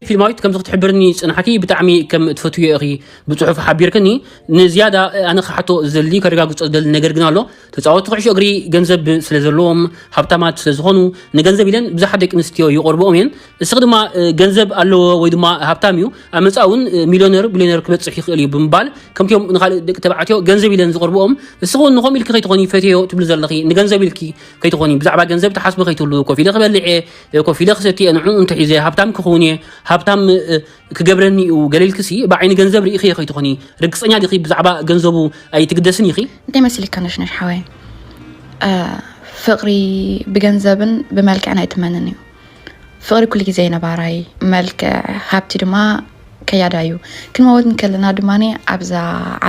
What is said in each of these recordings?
ፊልማዊት ከምዚ ክትሕብርኒ ጽንሓኪ ብጣዕሚ ከም ትፈትዮ ኢኺ ብጽሑፍ ሓቢርክኒ። ንዝያዳ ኣነ ክሓቶ ዝደሊ ከረጋግጾ ዝደሊ ነገር ግን ኣሎ። ተጻወትቲ ኩዕሾ እግሪ ገንዘብ ስለ ዘለዎም ሃብታማት ስለ ዝኾኑ ንገንዘብ ኢለን ብዙሓት ደቂ ኣንስትዮ ይቐርብኦም እየን። እስኺ ድማ ገንዘብ ኣለዎ ወይ ድማ ሃብታም እዩ ኣብ መጻኢ እውን ሚልዮነር ቢልዮነር ክበጽሕ ይኽእል እዩ ብምባል ከምቲኦም ንኻልእ ደቂ ተባዕትዮ ገንዘብ ኢለን ዝቐርብኦም እስኺ እውን ንኸምኡ ኢልኪ ከይትኾኒ ፈትዮ ትብሊ ዘለኺ ንገንዘብ ኢልኪ ከይትኾኒ ብዛዕባ ገንዘብ ትሓስቢ ከይትህሉ ኮፍ ኢለ ክበልዕ እየ ኮፍ ኢለ ክሰቲ እየ ንዕኡ እንተሒዘ ሃብታም ክኸውን እየ ሃብታም ክገብረኒ እዩ ገለ ኢልክሲ ብዓይኒ ገንዘብ ርኢኽዮ ከይትኾኒ ርግጸኛ ዲኺ ብዛዕባ ገንዘቡ ኣይትግደስን ኢኺ? እንታይ መሲልካ ነሽነሽ ሓወይ? ፍቕሪ ብገንዘብን ብመልክዕን ኣይትመንን እዩ። ፍቕሪ ኩሉ ግዜ ነባራይ፣ መልክዕ፣ ሃብቲ ድማ ከያዳ እዩ። ክንመውት እንከለና ድማ ኣብዛ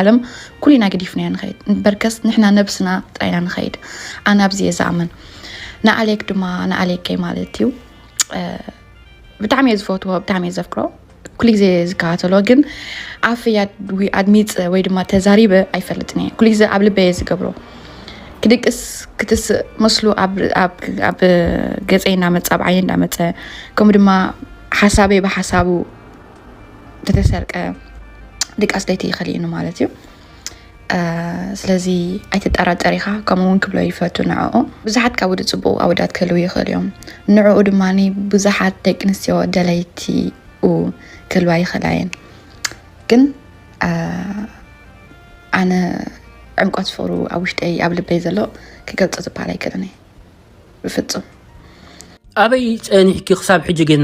ዓለም ኩሉ ኢና ገዲፍናዮ ንኸይድ። በርከስ ንሕና ነብስና ጥራይ ኢና ንኸይድ። ኣነ ኣብዚ እየ ዝኣምን። ንኣሌክ ድማ ንኣሌከይ ማለት እዩ። ብጣዕሚ እየ ዝፈትዎ፣ ብጣዕሚ እየ ዘፍቅሮ። ኩሉ ግዜ ዝከታተሎ ግን ኣፈይ ኣድሚፀ ወይ ድማ ተዛሪበ ኣይፈልጥን እየ። ኩሉ ግዜ ኣብ ልበይ እየ ዝገብሮ። ክድቅስ ክትስእ መስሉ ኣብ ገፀይ እንዳመፀ ኣብ ዓይነይ እንዳመፀ ከምኡ ድማ ሓሳበይ ብሓሳቡ ተተሰርቀ ድቃስ ለይቲ ይኽእል እዩ ማለት እዩ። ስለዚ ኣይትጠራጠር ኢኻ ከምኡ እውን ክብሎ ይፈቱ ንዕኡ። ብዙሓት ካብ ወዲ ፅቡቕ ኣወዳት ክህልዉ ይኽእሉ እዮም። ንዕኡ ድማ ብዙሓት ደቂ ኣንስትዮ ደለይቲ ክህልዋ ይኽእላ እየን። ግን ኣነ ዕምቆት ፍቕሩ ኣብ ውሽጠይ ኣብ ልበይ ዘሎ ክገልፆ ዝበሃል ኣይክእልን እየ ብፍፁም። ኣበይ ፀኒሕኪ ክሳብ ሕጂ ግን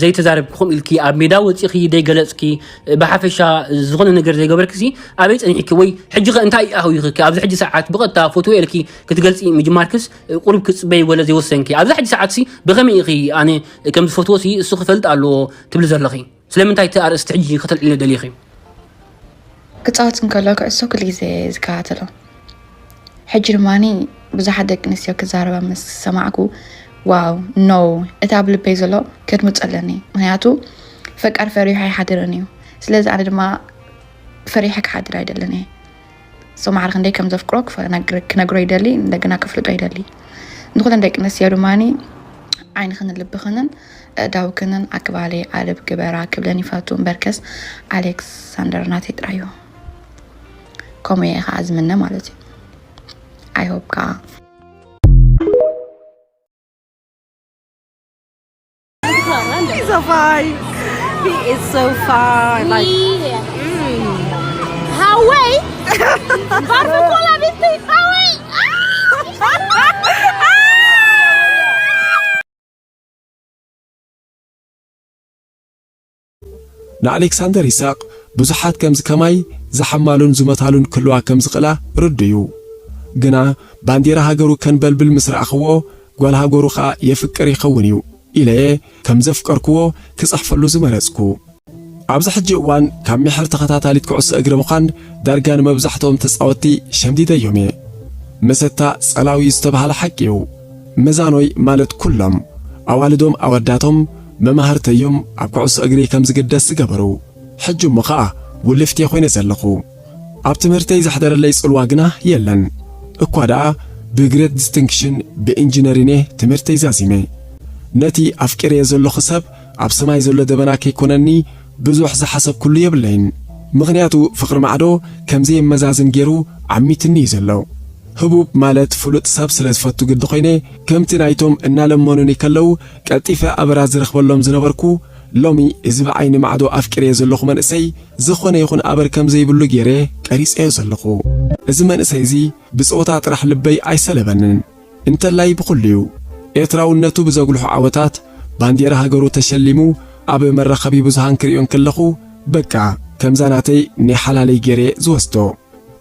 ዘይተዛረብኪ ከምኡ ኢልኪ ኣብ ሜዳ ወፂኺ ደይገለፅኪ ብሓፈሻ ዝኾነ ነገር ዘይገበርኪ ሲ ኣበይ ፀኒሕኪ ወይ ሕጂ ኸ እንታይ ኣህዊኽኪ ኣብዚ ሕጂ ሰዓት ብቐጥታ ፈትወ ኢልኪ ክትገልፂ ምጅማርክስ ቁሩብ ክትፅበይ ወለ ዘይወሰንኪ ኣብዛ ሕጂ ሰዓት ሲ ብኸመይ ኢኺ ኣነ ከም ዝፈትዎ ሲ እሱ ክፈልጥ ኣለዎ ትብሊ ዘለኺ ስለምንታይ እቲ ኣርእስቲ ሕጂ ከተልዕልዮ ደሊኺ? ክጻወት እንከሎ ኩዕሶ ኩሉ ግዜ ዝከታተሎ። ሕጂ ድማ ብዙሓት ደቂ ኣንስትዮ ክዛረባ ምስ ሰማዕኩ ዋው ኖው እቲ ኣብ ልበይ ዘሎ ከድምጾ ኣለኒ። ምክንያቱ ፈቃር ፈሪሑ ኣይሓድርን እዩ። ስለዚ ኣነ ድማ ፈሪሐ ክሓድር ኣይደልን እየ። ሶ ማዕረ ክንደይ ከም ዘፍቅሮ ክነግሮ ይደሊ፣ እንደገና ከፍልጦ ይደሊ። ንኹለን ደቂ ኣንስትዮ ድማ ዓይንኽንን ልብኽንን ኣእዳውክንን ኣክባሊ ኣደብ ግበራ ክብለን ይፈቱ። እምበርከስ ኣሌክሳንደር ናተይ ጥራይ እዩ። ከምኡ እየ ከዓ ዝምነ ማለት እዩ። I hope ከዓ። He's a five. He is so fine. Like, mm. Hawaii. Barbacoa la viste. Hawaii. ንኣሌክሳንደር ይስሐቕ ብዙሓት ከምዚ ከማይ ዝሓማሉን ዝመታሉን ክህልዋ ከም ዝኽእላ ርዱእ እዩ። ግና ባንዴራ ሃገሩ ከንበልብል ምስ ረኣኽዎ ጓል ሃገሩ ኸኣ የፍቅር ይኸውን እዩ ኢለ'የ ከም ዘፍቀርክዎ ክጽሕፈሉ ዝመረጽኩ። ኣብዚ ሕጂ እዋን ካብ ሚሕር ተኸታታሊት ኩዕሶ እግሪ ምዃን ዳርጋ ንመብዛሕትኦም ተጻወትቲ ሸምዲደዮም እየ። መሰታ ጸላዊ እዩ ዝተባህለ ሓቂ እዩ። መዛኖይ ማለት ኩሎም ኣዋልዶም ኣወዳቶም መማህርተዮም ኣብ ኩዕሶ እግሪ ከም ዝግደስ ዝገበሩ። ሕጂ እሞ ኸኣ ውልፍቴ ኮይነ ዘለኹ። ኣብ ትምህርተይ ዘሕደረለይ ጽልዋ ግና የለን። እኳ ደኣ ብግሬት ዲስቲንክሽን ብኢንጂነሪን'የ ትምህርተይ ዛዚመ። ነቲ ኣፍቂረዮ ዘለኹ ሰብ ኣብ ሰማይ ዘሎ ደበና ከይኮነኒ ብዙሕ ዝሓሰብኩሉ የብለይን። ምኽንያቱ ፍቕሪ ማዕዶ ከም ዘየመዛዝን ገይሩ ዓሚትኒ እዩ ዘሎ። ህቡብ ማለት ፍሉጥ ሰብ ስለ ዝፈቱ ግዲ ኮይነ ከምቲ ናይቶም እናለመኑኒ ከለዉ ቀልጢፈ ኣበራ ዝረኽበሎም ዝነበርኩ ሎሚ እዚ ብዓይኒ ማዕዶ ኣፍቂረዮ ዘለኹ መንእሰይ ዝኾነ ይኹን ኣበር ከም ዘይብሉ ገይረ ቀሪጸዮ ዘለኹ። እዚ መንእሰይ እዚ ብጸወታ ጥራሕ ልበይ ኣይሰለበንን። እንተላይ ብኹሉ'ዩ። ኤርትራውነቱ ብዘጉልሑ ዓወታት ባንዴራ ሃገሩ ተሸሊሙ ኣብ መራኸቢ ብዙሃን ክርእዮ እንከለኹ በቃ ከምዛ ናተይ ናይ ሓላለይ ገይረ ዝወስዶ።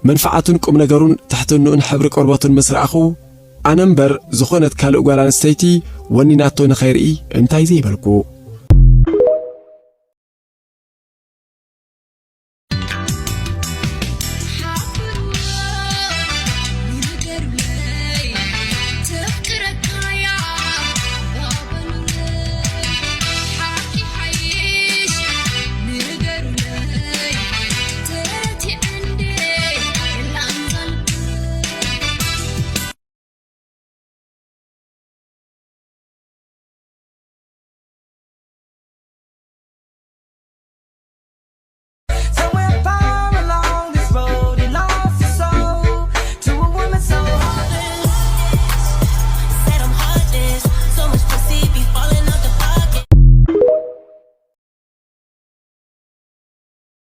መንፍዓቱን ቁምነገሩን ትሕትንኡን ሕብሪ ቆርበቱን ምስ ረኣኹ ኣነ እምበር ዝኾነት ካልእ ጓል ኣንስተይቲ ወኒናቶ ንኸይርኢ እንታይ ዘይበልኩ።